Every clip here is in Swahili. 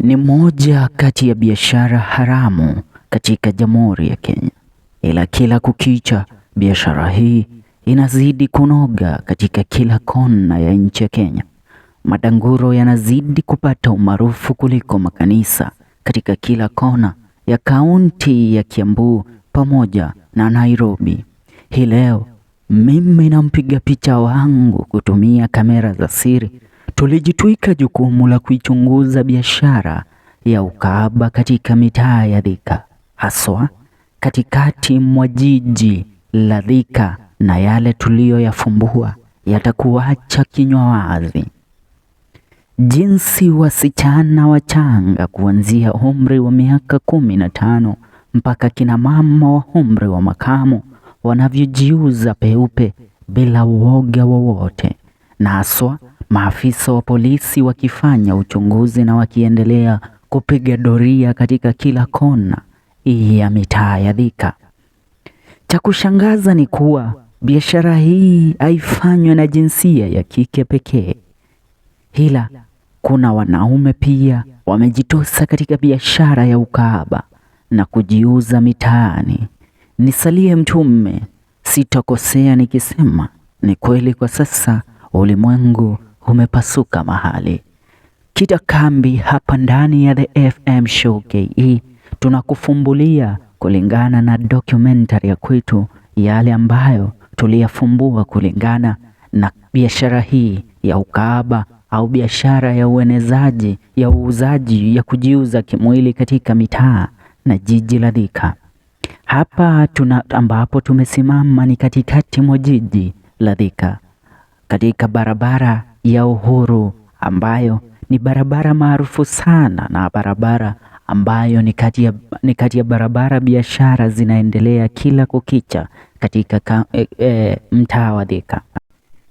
Ni moja kati ya biashara haramu katika Jamhuri ya Kenya, ila kila kukicha biashara hii inazidi kunoga katika kila kona ya nchi ya Kenya. Madanguro yanazidi kupata umaarufu kuliko makanisa katika kila kona ya kaunti ya Kiambu pamoja na Nairobi. Hii leo mimi na mpiga picha wangu kutumia kamera za siri tulijitwika jukumu la kuichunguza biashara ya ukahaba katika mitaa ya Thika, haswa katikati mwa jiji la Thika, na yale tuliyoyafumbua yatakuacha kinywa wazi. Jinsi wasichana wachanga kuanzia umri wa miaka 15 mpaka kina mama wa umri wa makamo wanavyojiuza peupe bila uoga wowote, na haswa maafisa wa polisi wakifanya uchunguzi na wakiendelea kupiga doria katika kila kona ya mitaa ya Thika. Cha kushangaza ni kuwa biashara hii haifanywi na jinsia ya kike pekee, ila kuna wanaume pia wamejitosa katika biashara ya ukahaba na kujiuza mitaani. Nisalie mtume, sitakosea nikisema ni kweli kwa sasa ulimwengu umepasuka mahali. Kita kambi hapa ndani ya The FM Show KE, tunakufumbulia kulingana na documentary ya kwetu yale ambayo tuliyafumbua kulingana na biashara hii ya ukahaba au biashara ya uenezaji, ya uuzaji, ya kujiuza kimwili katika mitaa na jiji la Thika. Hapa tuna ambapo tumesimama ni katikati mwa jiji la Thika, katika barabara ya Uhuru ambayo ni barabara maarufu sana na barabara ambayo ni kati ya barabara biashara zinaendelea kila kukicha katika mtaa wa Thika.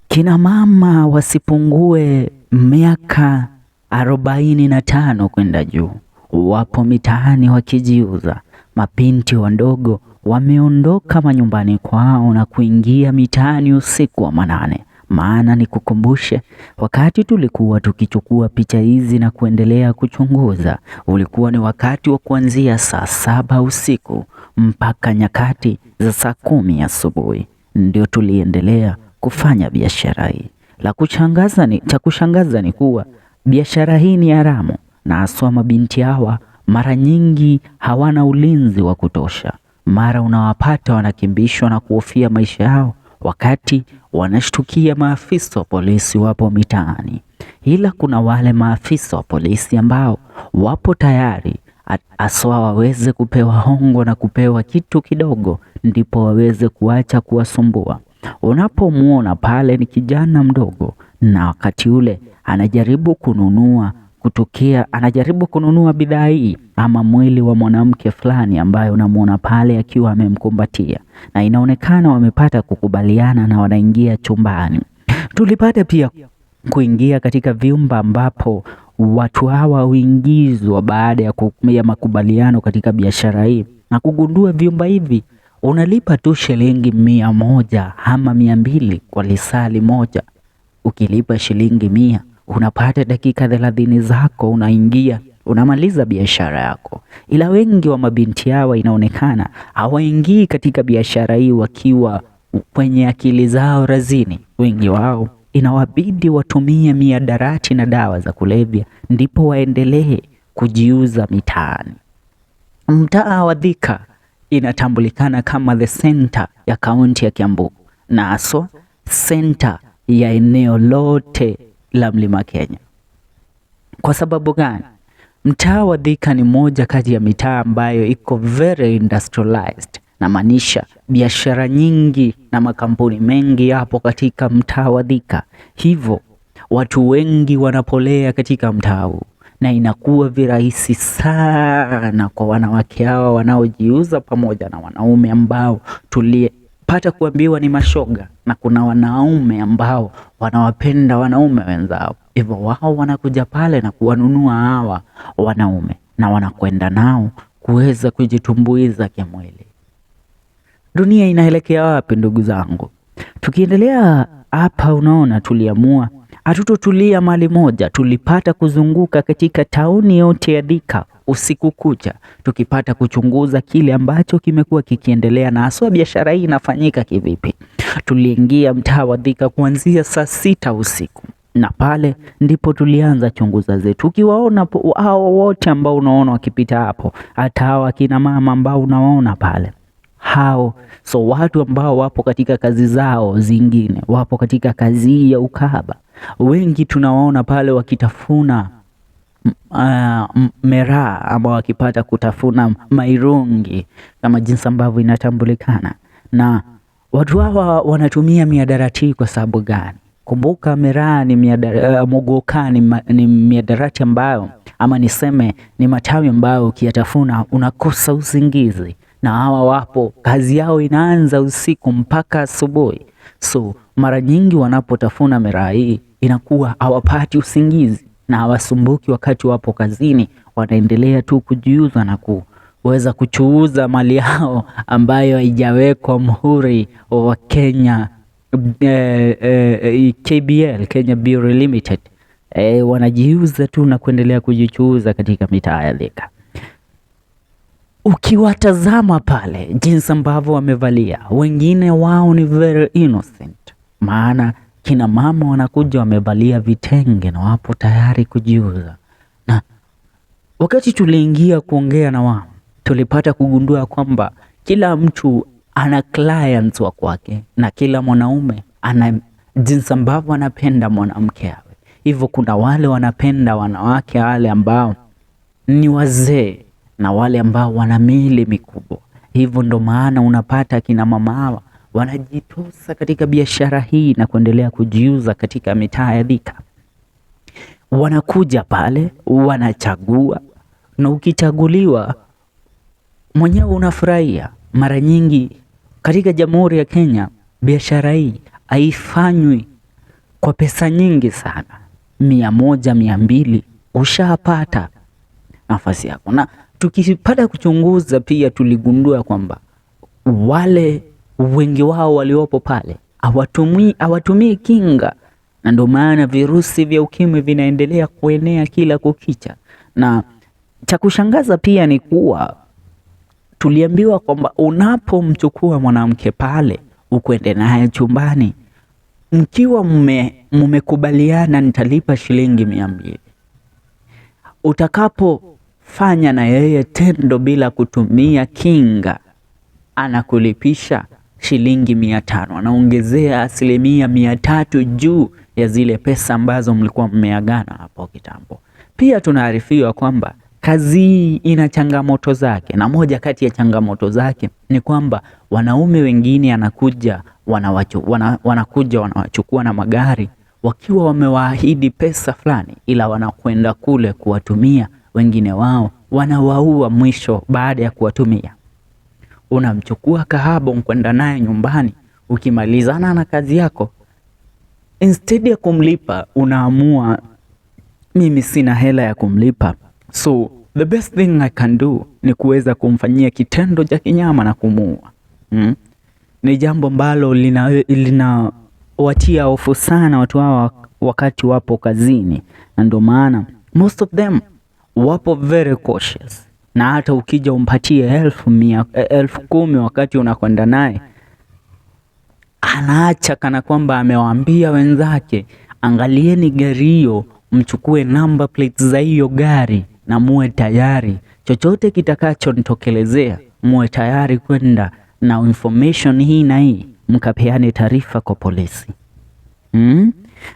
Kina mama wasipungue miaka 45 kwenda juu wapo mitaani wakijiuza. Mabinti wadogo wameondoka manyumbani kwao na kuingia mitaani usiku wa manane. Maana nikukumbushe, wakati tulikuwa tukichukua picha hizi na kuendelea kuchunguza, ulikuwa ni wakati wa kuanzia saa 7 usiku mpaka nyakati za saa 10 asubuhi, ndio tuliendelea kufanya biashara hii. Cha kushangaza ni kuwa biashara hii ni haramu, na haswa mabinti hawa mara nyingi hawana ulinzi wa kutosha. Mara unawapata wanakimbishwa na kuhofia maisha yao, wakati wanashtukia maafisa wa polisi wapo mitaani. Ila kuna wale maafisa wa polisi ambao wapo tayari haswa waweze kupewa hongo na kupewa kitu kidogo, ndipo waweze kuacha kuwasumbua. Unapomuona pale ni kijana mdogo, na wakati ule anajaribu kununua kutokea, anajaribu kununua bidhaa hii ama mwili wa mwanamke fulani ambaye unamuona pale akiwa amemkumbatia, na inaonekana wamepata kukubaliana na wanaingia chumbani. Tulipata pia kuingia katika vyumba ambapo watu hawa huingizwa baada ya makubaliano katika biashara hii, na kugundua vyumba hivi unalipa tu shilingi 100 ama 200 kwa lisali moja. Ukilipa shilingi 100 unapata dakika 30 zako, unaingia unamaliza biashara yako. Ila wengi wa mabinti hawa inaonekana hawaingii katika biashara hii wakiwa kwenye akili zao razini. Wengi wao inawabidi watumie miadarati na dawa za kulevya ndipo waendelee kujiuza mitaani. Mtaa wa Thika inatambulikana kama the center ya kaunti ya Kiambu na haswa center ya eneo lote la Mlima Kenya. Kwa sababu gani? Mtaa wa Thika ni moja kati ya mitaa ambayo iko very industrialized, na maanisha biashara nyingi na makampuni mengi yapo katika mtaa wa Thika. Hivyo watu wengi wanapolea katika mtaa huu, na inakuwa virahisi sana kwa wanawake hawa wanaojiuza pamoja na wanaume ambao tulipata kuambiwa ni mashoga, na kuna wanaume ambao wanawapenda wanaume wenzao. Hivyo wao wanakuja pale na kuwanunua hawa wanaume na wanakwenda nao kuweza kujitumbuiza kimwili. Dunia inaelekea wapi ndugu zangu? Tukiendelea hapa, unaona tuliamua Hatutotulia mali moja, tulipata kuzunguka katika tauni yote ya Thika usiku kucha, tukipata kuchunguza kile ambacho kimekuwa kikiendelea na haswa biashara hii inafanyika kivipi. Tuliingia mtaa wa Thika kuanzia saa 6 usiku na pale ndipo tulianza chunguza zetu. Ukiwaona hao wote ambao unaona wakipita hapo, hata hao akina mama ambao unawaona pale, hao so watu ambao wapo katika kazi zao zingine, wapo katika kazi ya ukahaba. Wengi tunawaona pale wakitafuna meraa ama wakipata kutafuna mairungi kama jinsi ambavyo inatambulikana. Na watu hawa wanatumia miadarati kwa sababu gani? Kumbuka miraa ni mogoka ni miadarati ambayo, ama niseme ni matawi ambayo ukiyatafuna unakosa usingizi, na hawa wapo kazi yao inaanza usiku mpaka asubuhi. So mara nyingi wanapotafuna miraa hii inakuwa hawapati usingizi na hawasumbuki wakati wapo kazini, wanaendelea tu kujiuza na kuweza kuchuuza mali yao ambayo haijawekwa muhuri wa Kenya, KBL, Kenya Bureau Limited. Wanajiuza tu na kuendelea kujichuuza katika mitaa ya Thika. Ukiwatazama pale jinsi ambavyo wamevalia, wengine wao ni very innocent, maana kina mama wanakuja wamevalia vitenge na wapo tayari kujiuza. Na wakati tuliingia kuongea na wao, tulipata kugundua kwamba kila mtu ana clients wa kwake na kila mwanaume ana jinsi ambavyo anapenda mwanamke awe. Hivyo kuna wale wanapenda wanawake wale ambao ni wazee na wale ambao wana miili mikubwa. Hivyo ndo maana unapata kina mama hawa wanajitosa katika biashara hii na kuendelea kujiuza katika mitaa ya Thika. Wanakuja pale, wanachagua, na ukichaguliwa mwenyewe unafurahia. Mara nyingi katika Jamhuri ya Kenya biashara hii haifanywi kwa pesa nyingi sana, 100, 200 ushapata nafasi yako. Na tukipata kuchunguza pia tuligundua kwamba wale wengi wao waliopo pale hawatumii kinga, na ndio maana virusi vya ukimwi vinaendelea kuenea kila kukicha. Na cha kushangaza pia ni kuwa tuliambiwa kwamba unapomchukua mwanamke pale ukwende naye chumbani, mkiwa mmekubaliana nitalipa shilingi 200, utakapofanya na yeye tendo bila kutumia kinga anakulipisha shilingi 500, anaongezea 300% juu ya zile pesa ambazo mlikuwa mmeagana hapo kitambo. Pia tunaarifiwa kwamba kazi hii ina changamoto zake, na moja kati ya changamoto zake ni kwamba wanaume wengine wanakuja wanawachukua na magari wakiwa wamewaahidi pesa fulani, ila wanakwenda kule kuwatumia. Wengine wao wanawaua mwisho baada ya kuwatumia. Unamchukua kahaba kwenda naye nyumbani, ukimalizana na kazi yako, instead ya kumlipa unaamua mimi sina hela ya kumlipa, so the best thing I can do ni kuweza kumfanyia kitendo cha kinyama na kumuua. Ni jambo ambalo linawatia hofu sana watu hawa wakati wapo kazini, na ndio maana most of them wapo very cautious. Na hata ukija umpatie 10,000 wakati unakwenda naye, anaacha kana kwamba amewaambia wenzake, angalieni gari hiyo, mchukue number plates za hiyo gari na muwe tayari chochote kitakachonitokelezea, muwe tayari kwenda na information hii na hii, mkapeane taarifa kwa polisi.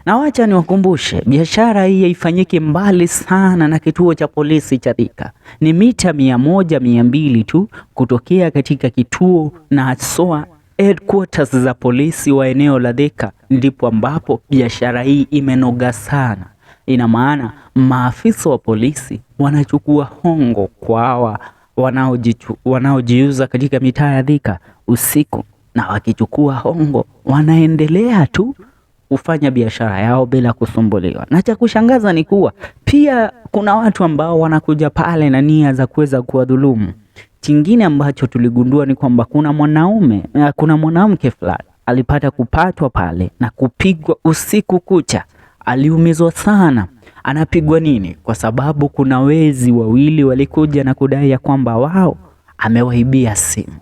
Na wacha niwakumbushe, biashara hii haifanyiki mbali sana na kituo cha polisi cha Thika. Ni mita 100, 200 tu kutokea katika kituo na haswa headquarters za polisi wa eneo la Thika, ndipo ambapo biashara hii imenoga sana. Ina maana maafisa wa polisi wanachukua hongo kwa hawa wanaojiuza katika mitaa ya Thika usiku, na wakichukua hongo wanaendelea tu kufanya biashara yao bila kusumbuliwa. Na cha kushangaza ni kuwa pia kuna watu ambao wanakuja pale na nia za kuweza kuwadhulumu. Kingine ambacho tuligundua ni kwamba kuna mwanamke fulani alipata kupatwa pale na kupigwa usiku kucha. Aliumizwa sana. Anapigwa nini? Kwa sababu kuna wezi wawili walikuja na kudai ya kwamba wao amewaibia simu.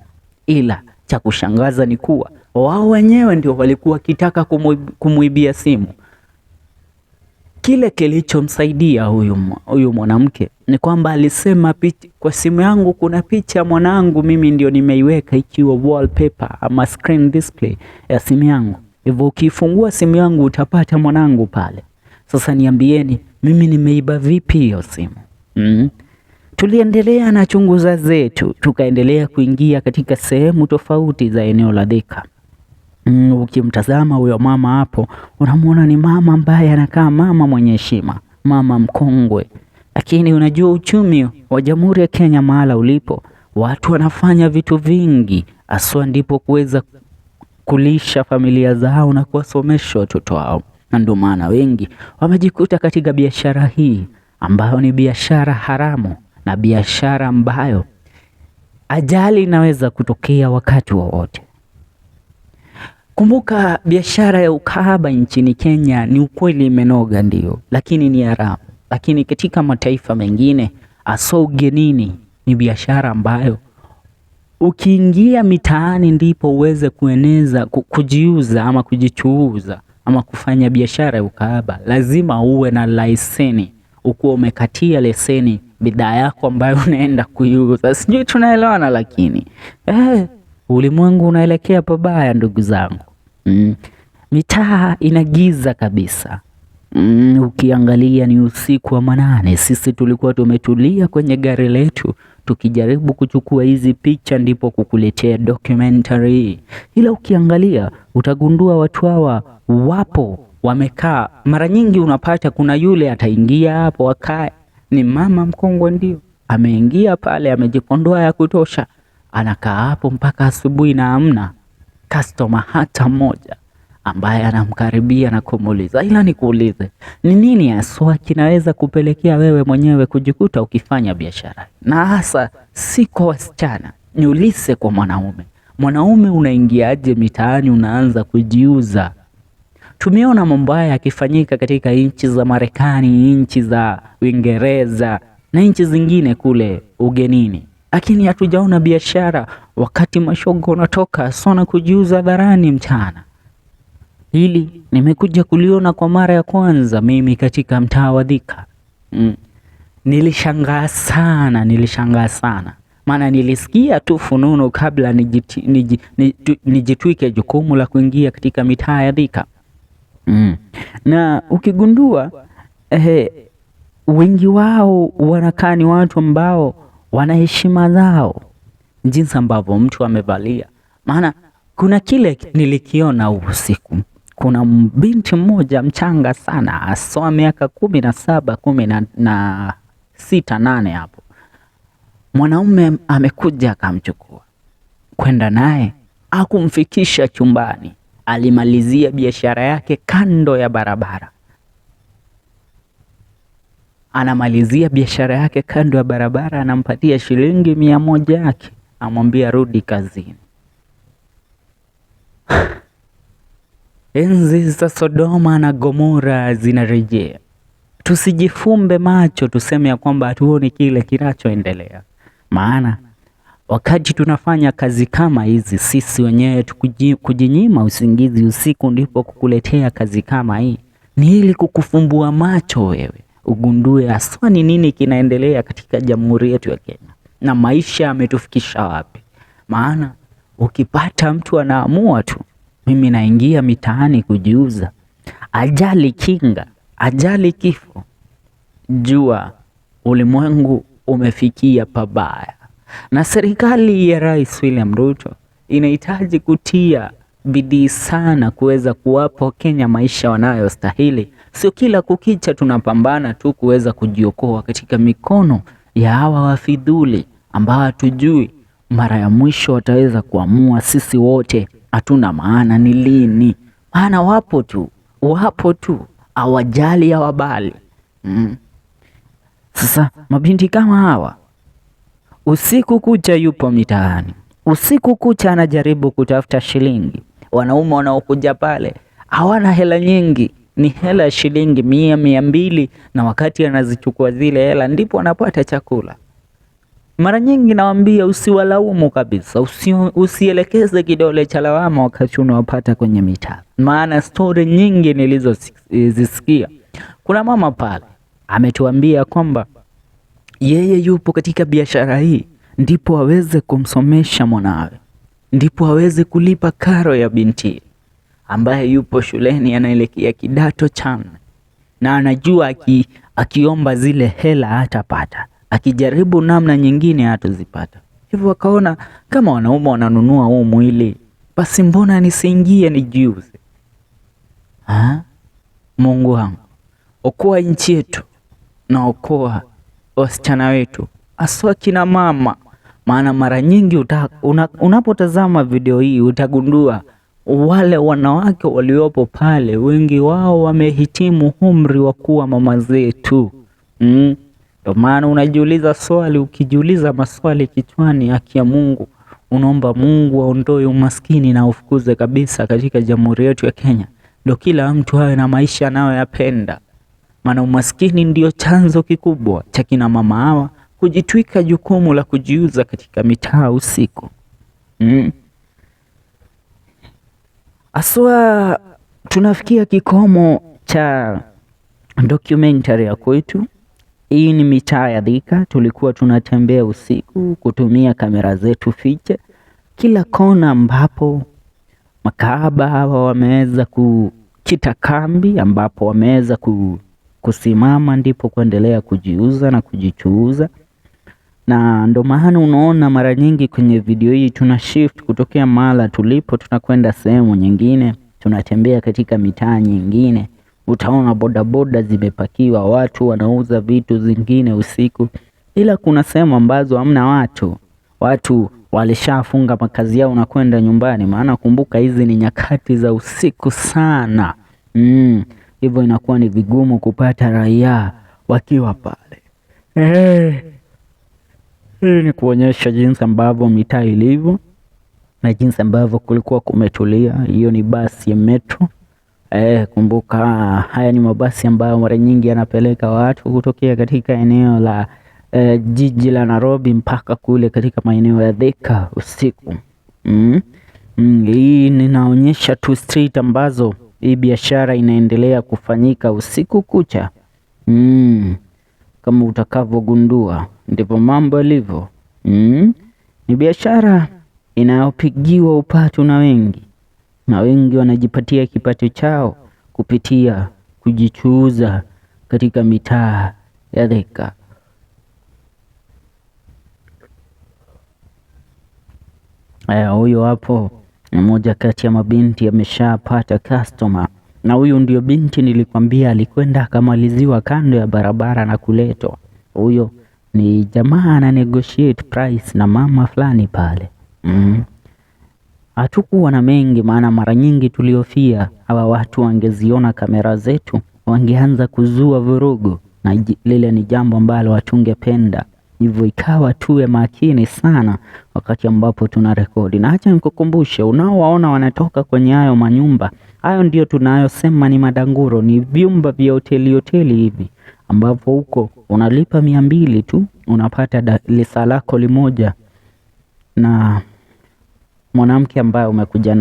Ila cha kushangaza ni kuwa wao wenyewe ndio walikuwa wakitaka kumuibia simu. Kile kilichomsaidia huyu mwanamke ni kwamba alisema kwa simu yangu kuna picha mwanangu, mimi ndio nimeiweka ikiwa wallpaper ama screen display ya simu yangu. Hivyo ukifungua simu yangu utapata mwanangu pale. Sasa niambieni, mimi nimeiba vipi hiyo simu? Tuliendelea na chunguza zetu, tukaendelea kuingia katika sehemu tofauti za eneo la Thika. Ukimtazama huyo mama hapo, unamwona ni mama ambaye anakaa mama mwenye heshima, mama mkongwe. Lakini unajua uchumi wa Jamhuri ya Kenya mahala ulipo, watu wanafanya vitu vingi, haswa ndipo kuweza kulisha familia zao na kuwasomesha watoto wao. Na ndio maana wengi wamejikuta katika biashara hii ambayo ni biashara haramu na biashara ambayo ajali inaweza kutokea wakati wowote. Kumbuka biashara ya ukahaba nchini Kenya ni ukweli imenoga ndio, lakini ni haramu. Lakini katika mataifa mengine haswa ugenini ni biashara ambayo ukiingia mitaani ndipo uweze kueneza, kujiuza ama kujichuuza ama kufanya biashara ya ukahaba. Lazima uwe na leseni, ukuwe umekatia leseni bidhaa yako ambayo unaenda kuiuza. Sijui tunaelewana, lakini ulimwengu unaelekea pabaya ndugu zangu. Mitaa ina giza kabisa. Ukiangalia ni usiku wa manane. Sisi tulikuwa tumetulia kwenye gari letu tukijaribu kuchukua hizi picha ndipo kukuletea documentary. Ila ukiangalia utagundua watu hawa wapo wamekaa. Mara nyingi unapata kuna yule ataingia hapo akae, ni mama mkongwe ndio ameingia pale, amejipondoa ya kutosha, anakaa hapo mpaka asubuhi na hamna customer hata mmoja ambaye anamkaribia na kumuuliza. Ila nikuulize, ni nini haswa kinaweza kupelekea wewe mwenyewe kujikuta ukifanya biashara? Na hasa si kwa wasichana, niulize kwa mwanaume. Mwanaume unaingiaje mitaani unaanza kujiuza? Tumeona mambo haya yakifanyika katika nchi za Marekani, nchi za Uingereza na nchi zingine kule ugenini. Lakini hatujaona biashara wakati mashoga unatoka sana kujiuza hadharani mchana. Hili nimekuja kuliona kwa mara ya kwanza mimi katika mtaa wa Thika. Nilishangaa sana, nilishangaa sana. Maana nilisikia tu fununu kabla nijitwike jukumu la kuingia katika mitaa ya Thika. Na ukigundua wengi wao wanakaa ni watu ambao wana heshima zao, jinsi ambavyo mtu amevalia. Maana kuna kile nilikiona usiku. Kuna binti mmoja mchanga sana, haswa miaka 17, 16, 8 hapo. Mwanaume amekuja akamchukua kwenda naye, hakumfikisha chumbani. Alimalizia biashara yake kando ya barabara. Anamalizia biashara yake kando ya barabara, anampatia shilingi 100 yake, amwambia rudi kazini. Enzi za Sodoma na Gomora zinarejea. Tusijifumbe macho tuseme ya kwamba hatuoni kile kinachoendelea. Maana wakati tunafanya kazi kama hizi, sisi wenyewe kujinyima usingizi usiku ndipo kukuletea kazi kama hii, ni ili kukufumbua macho wewe ugundue haswa ni nini kinaendelea katika jamhuri yetu ya Kenya na maisha yametufikisha wapi. Maana ukipata mtu anaamua tu, mimi naingia mitaani kujiuza, ajali kinga, ajali kifo, jua ulimwengu umefikia pabaya. Na serikali ya Rais William Ruto inahitaji kutia bidii sana kuweza kuwapa Wakenya maisha wanayostahili. Sio kila kukicha tunapambana tu kuweza kujiokoa katika mikono ya hawa wafidhuli ambao hatujui mara ya mwisho wataweza kuamua sisi wote hatuna maana ni lini. Maana wapo tu, wapo tu, hawajali hawabali. Sasa mabinti kama hawa usiku kucha yupo mitaani, usiku kucha anajaribu kutafuta shilingi. Wanaume wanaokuja pale hawana hela nyingi, Ni hela shilingi 100, 200, na wakati anazichukua zile hela ndipo anapata chakula. Mara nyingi nawaambia usiwalaumu kabisa, usielekeze kidole cha lawama wakati unawapata kwenye mitaa, maana stori nyingi nilizozisikia. Kuna mama pale ametuambia kwamba yeye yupo katika biashara hii ndipo aweze kumsomesha mwanawe, ndipo aweze kulipa karo ya binti ambaye yupo shuleni anaelekea kidato cha 4, na anajua akiomba zile hela hatapata, akijaribu namna nyingine hatozipata. Hivyo akaona kama wanaume wananunua huu mwili, basi mbona nisiingie nijiuze? Mungu wangu, okoa nchi yetu na okoa wasichana wetu, haswa kina mama. Maana mara nyingi unapotazama video hii utagundua wale wanawake waliopo pale wengi wao wamehitimu umri wa kuwa mama zetu. Ndio maana unajiuliza swali, ukijiuliza maswali kichwani, haki ya Mungu, unaomba Mungu aondoe umaskini na ufukuze kabisa katika jamhuri yetu ya Kenya, ndio kila mtu awe na maisha anayoyapenda. Maana umaskini ndio chanzo kikubwa cha kina mama hawa kujitwika jukumu la kujiuza katika mitaa usiku. Aswa tunafikia kikomo cha documentary ya kwetu. Hii ni mitaa ya Thika. Tulikuwa tunatembea usiku kutumia kamera zetu fiche kila kona ambapo makahaba hawa wameweza kukita kambi, ambapo wameweza kusimama ndipo kuendelea kujiuza na kujichuuza. Na ndo maana unaona mara nyingi kwenye video hii tuna shift kutokea mahala tulipo tunakwenda sehemu nyingine, tunatembea katika mitaa nyingine. Utaona bodaboda zimepakiwa, watu wanauza vitu zingine usiku, ila kuna sehemu ambazo hamna watu, watu walishafunga makazi yao na kwenda nyumbani. Maana kumbuka hizi ni nyakati za usiku sana. Hivyo inakuwa ni vigumu kupata raia wakiwa pale. Hii ni kuonyesha jinsi ambavyo mitaa ilivyo na jinsi ambavyo kulikuwa kumetulia. Hiyo ni basi ya metro. Kumbuka haya ni mabasi ambayo mara nyingi yanapeleka watu kutokea katika eneo la jiji la Nairobi mpaka kule katika maeneo ya Thika usiku. Hii ninaonyesha tu street ambazo hii biashara inaendelea kufanyika usiku kucha. Kama utakavyogundua ndivyo mambo yalivyo. Ni biashara inayopigiwa upatu na wengi, na wengi wanajipatia kipato chao kupitia kujichuuza katika mitaa ya Thika. Huyo hapo ni mmoja kati ya mabinti ameshapata customer, na huyu ndio binti nilikwambia alikwenda akamaliziwa kando ya barabara na kuletwa. Huyo ni jamaa ana negotiate price na mama fulani pale. Hatukuwa na mengi, maana mara nyingi tuliofia hawa watu wangeziona kamera zetu wangeanza kuzua vurugu, na lile ni jambo ambalo hatungependa. Hivyo ikawa tuwe makini sana wakati ambapo tuna rekodi. Na acha nikukumbushe, unaowaona wanatoka kwenye hayo manyumba, hayo ndio tunayosema ni madanguro, ni vyumba vya hoteli hoteli hivi, ambapo huko unalipa 200 tu unapata lisaa lako limoja na mwanamke ambaye umekuja.